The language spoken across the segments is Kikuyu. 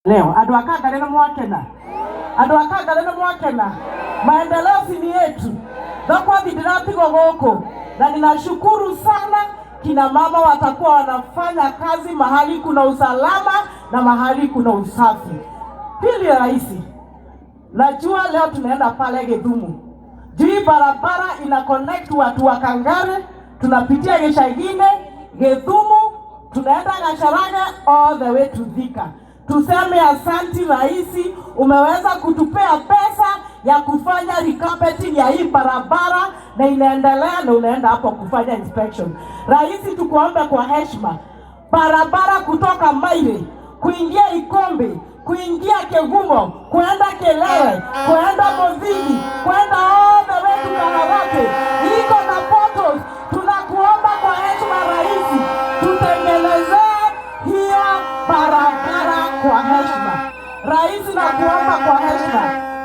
Leo andũ a Kangari nĩ mwakena, andũ a Kangari nĩ mwakena, maendeleo si ni yetu. Thoko ndĩratigwo gũkũ na ninashukuru sana kina mama watakuwa wanafanya kazi mahali kuna usalama na mahali kuna usafi. Pili, Rais, najua leo tunaenda pale Githumu juu barabara ina connect watu wa Kangare, tunapitia Gicagine, Githumu, tunaenda Gacharaga all the way to Thika. Tuseme asanti Rais, umeweza kutupea pesa ya kufanya recarpeting ya hii barabara na inaendelea na unaenda hapo kufanya inspection. Rais, tukuombe kwa heshima, barabara kutoka Maire kuingia Ikombe, kuingia Kegumo, kuenda Kelewe, kuenda Mozini, kuenda all the way to Kaharati, iko na potholes. Tunakuomba kwa heshima Rais, tutengenezee hiyo barabara kwa heshima. Rais, nakuomba kwa heshima,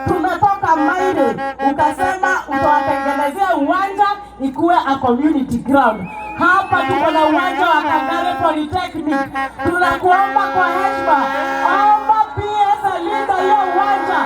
tumetoka Maire ukasema utawatengenezea uwanja ikuwe a community ground. Hapa tuko na uwanja wa Kangare Polytechnic. Tunakuomba kwa heshima, omba PS alinda hiyo uwanja,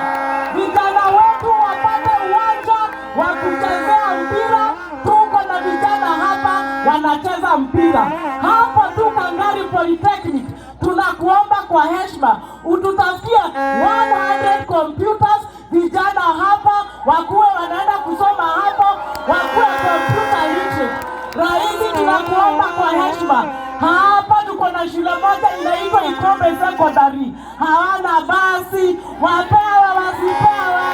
vijana wetu wapate uwanja wa kuchezea mpira. Tuko na vijana hapa wanacheza mpira hapo tu Kangari Polytechnic. Tunakuomba kwa heshima ututafutie 100 computers, vijana hapa wakuwe wanaenda kusoma hapo, wakuwe computer literate. Rais, tunakuomba kwa heshima, hapa tuko na shule moja inaitwa Ikombe Secondary, hawana basi, wapewe wasipewe?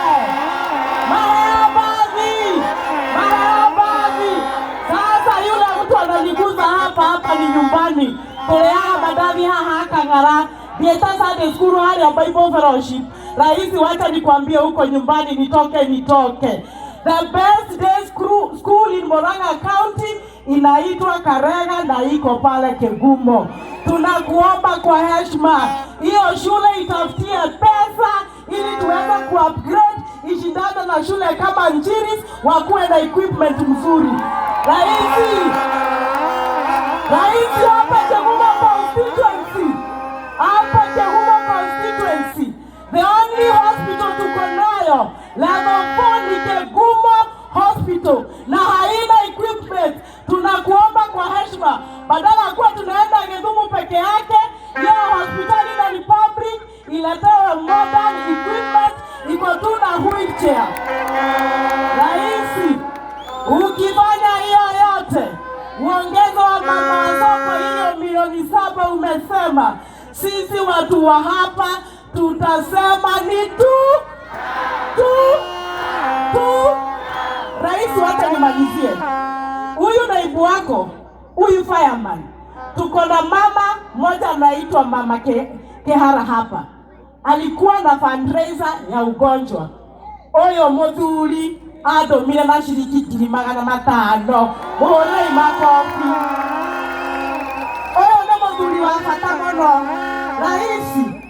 Marahaba, marahaba. Sasa yule mtu ananiguza hapa hapa ni nyumbani kureaga mandathi haha akang'ara thiĩte Sunday school harĩa Bible Fellowship. Rais, wacha nikwambie huko nyumbani, nitoke nitoke. The best day school in Murang'a County inaitwa Karega na iko pale Kegumo. Tunakuomba kwa heshima, hiyo shule itafutie pesa ili tuweze kuupgrade ishindane na shule kama Njiris, wakuwe na equipment mzuri. Raisi, Rais, hapa Kegumo constituency, hapa Kegumo constituency, the only hospital tuko nayo level 4 ni Kegumo Hospital na haina equipment. Tunakuomba kwa heshima, badala ya kuwa tunaenda Githumu peke yake, hiyo hospitali na ni public iletewe modern equipment, iko tu na wheelchair. Raisi, ukifanya hiyo yote, uongezo wa mama wa soko hiyo milioni 7 umesema, sisi watu wa hapa tutasema ni tu tu tu. Rais, wacha nimalizie. Huyu naibu wako huyu fireman, tuko na mama mmoja anaitwa Mama Kehara hapa, alikuwa na fundraiser ya ugonjwa ũyũ mũthuri andũmire na ciringi 500,000. Mũhũrĩrei makobi. Ũyũ nĩ mũthuri wa bata mũno. Raisi,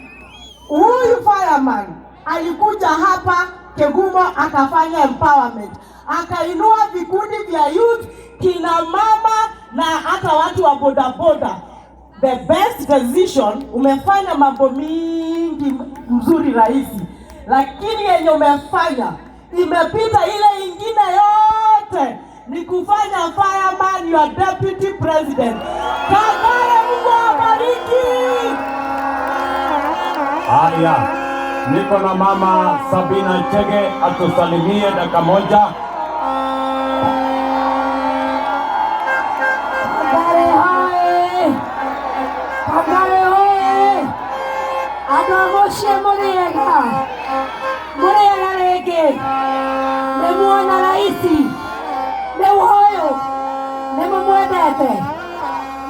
huyu fireman alikuja hapa Kegumo akafanya empowerment, akainua vikundi vya youth, kina mama na hata watu wa bodaboda. The best decision, umefanya mambo mingi mzuri Raisi, lakini yenye umefanya imepita ile ingine yote, ni kufanya fireman your deputy president. Kangare, Mungu awabariki. Haya, niko na mama Sabina Chege atusalimie dakika moja. Kangare hoye! Kangare hoye! Andũ a mũciĩ mũrĩega, mũrĩega rĩngĩ, nĩ muona raisi nĩ ũyũ, nĩ mũmwendete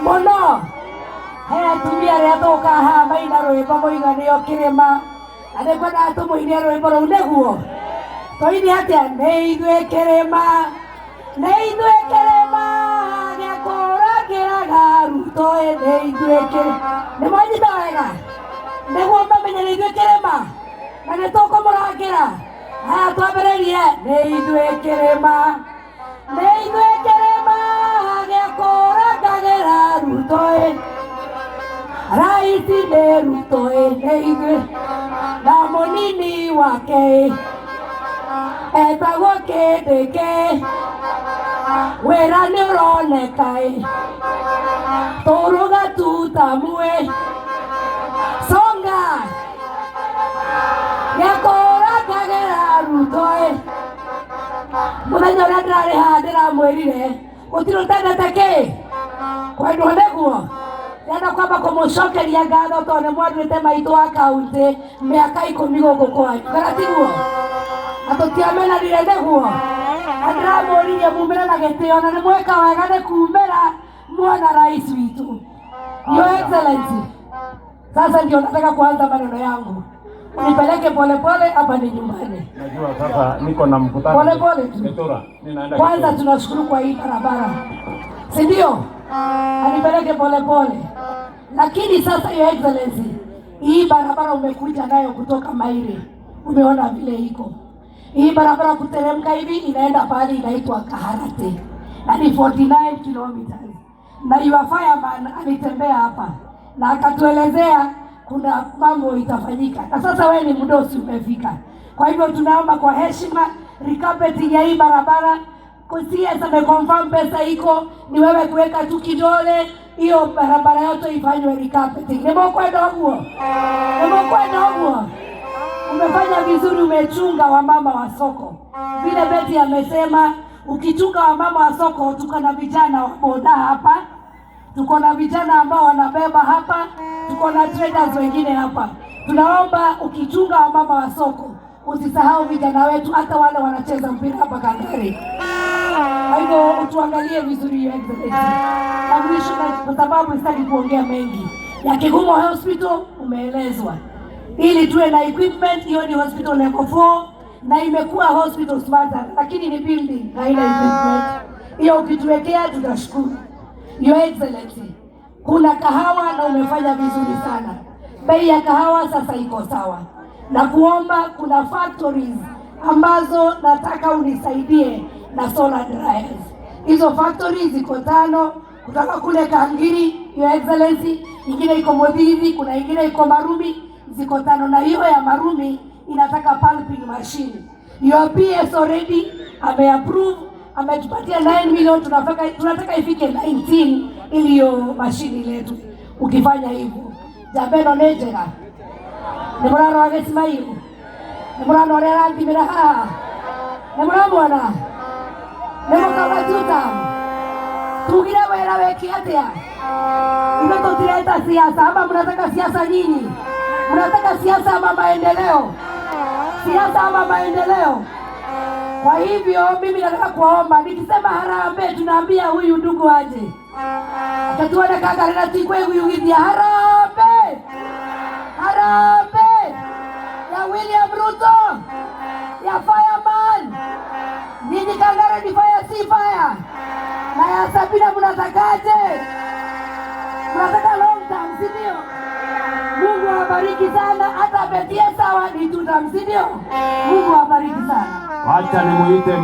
mũno. He atumia arĩa tũkaga haha maina rwĩmbo moiga nĩo kĩrĩma, na nĩ ngwendaga tũmũinie rwĩmbo rũu nĩguo tũine atĩa, nĩ ithuĩ kĩrĩma, nĩ ithuĩ kĩrĩma gĩa kũrangĩraga Ruto ĩ, nĩ ithuĩ kĩrĩma. Nĩ mwanyita wega nĩguo mamenye nĩ ithuĩ kĩrĩma na nĩ tũkũmũrangĩra. Haya, twambĩrĩrie, nĩ ithuĩ kĩrĩma, nĩ ithuĩ kĩrĩma gĩa kũrangagĩra Ruto ĩ. Rais nĩ Ruto ĩ, nĩ ithuĩ na mũnini wake ĩ, etagwo Kindiki, wĩra nĩ ũroneka ĩ, tũrũga tutamu ĩ, songa nĩakũrangagĩra Ruto ĩ. Mũthenya ũrĩa ndĩrarĩ haha ndĩramwĩrire gũtirĩ ũtendete kĩ kwendwo nĩguo. Ndĩrenda kwamba kũmũcokeria ngatho tondũ nĩ mwanduĩte maitũ wa kaunti mĩaka 10 gũkũ kwanyu, kana tiguo? Na tũtiamenanire nĩguo, na ndĩramũririe mumĩre na gĩtĩo na nĩ mweka wega nĩ kumĩra muona rais witũ. Your Excellency, sasa ndio nataka kuanza maneno yangu, unipeleke polepole, hapa ni nyumbani. Najua sasa niko na mkutano. Pole pole tu. Ketura, ninaenda Kwanza Ketura. tunashukuru kwa hii barabara, si ndio? Anipeleke polepole, lakini sasa Your Excellency, hii barabara umekuja nayo kutoka Maire, umeona vile iko hii barabara kuteremka hivi inaenda pahali inaitwa Kaharate na ni 49 kilometers, na your fireman alitembea hapa na akatuelezea kuna mambo itafanyika, na sasa wewe ni mdosi umefika. Kwa hivyo tunaomba kwa heshima recarpeting ya hii barabara. CS ameconfirm pesa iko, ni wewe kuweka tu kidole, hiyo barabara yote ifanywe recarpeting. Nĩmũkwenda ũguo? Nĩmũkwenda ũguo? Umefanya vizuri, umechunga wamama wa soko. Vile Betty amesema, ukichunga wamama wa soko, tuko na vijana wa boda hapa, tuko na vijana ambao wanabeba hapa, tuko na traders wengine hapa. Tunaomba ukichunga wamama wa soko usisahau vijana wetu, hata wale wanacheza mpira hapa Kangari. Kwa hivyo utuangalie vizuri, Your Excellency. Na mwisho, kwa sababu sitaki kuongea mengi, ya Kigumo Hospital umeelezwa, ili tuwe na equipment. Hiyo ni hospital level 4 na imekuwa hospital smarter, lakini ni building haina equipment. Hiyo ukituwekea tutashukuru. Your Excellency, kuna kahawa na umefanya vizuri sana. Bei ya kahawa sasa iko sawa, na kuomba kuna factories ambazo nataka unisaidie na solar dryers. Hizo factories ziko 5 kutoka kule Kangiri, Your Excellency, ingine iko Muthithi, kuna ingine iko Marumi, ziko 5 na hiyo ya Marumi inataka pulping machine. Your PS already ameapprove, ametupatia 9 million, tunataka ifike 19 ili hiyo mashini letu. Ukifanya hivyo jambeno nĩ njega nĩ mũrarora gĩcimairũ nĩ mũrona ũrĩa arathimĩra haha nĩ mũramwona nĩ mũkauga tutam tugire wĩra wĩke atĩa? Ithuĩ tũtireta siasa ama mnataka siasa nyinyi? Mnataka siasa ama maendeleo? Siasa ama maendeleo? Kwa hivyo mimi nataka kuwaomba, nikisema harambee, tunaambia huyu ndugu aje akatuone Kangari tikwĩguyugithia harambee, harambee ya William Ruto, ya fireman. Nyinyi Kangari ni fire, si fire? Na ya Sabina mnatakaje? Mnataka long term, si ndio? Mungu awabariki sana, hata Betie sawa ni tutam, si ndio? Mungu awabariki sana. Wacha nimuite.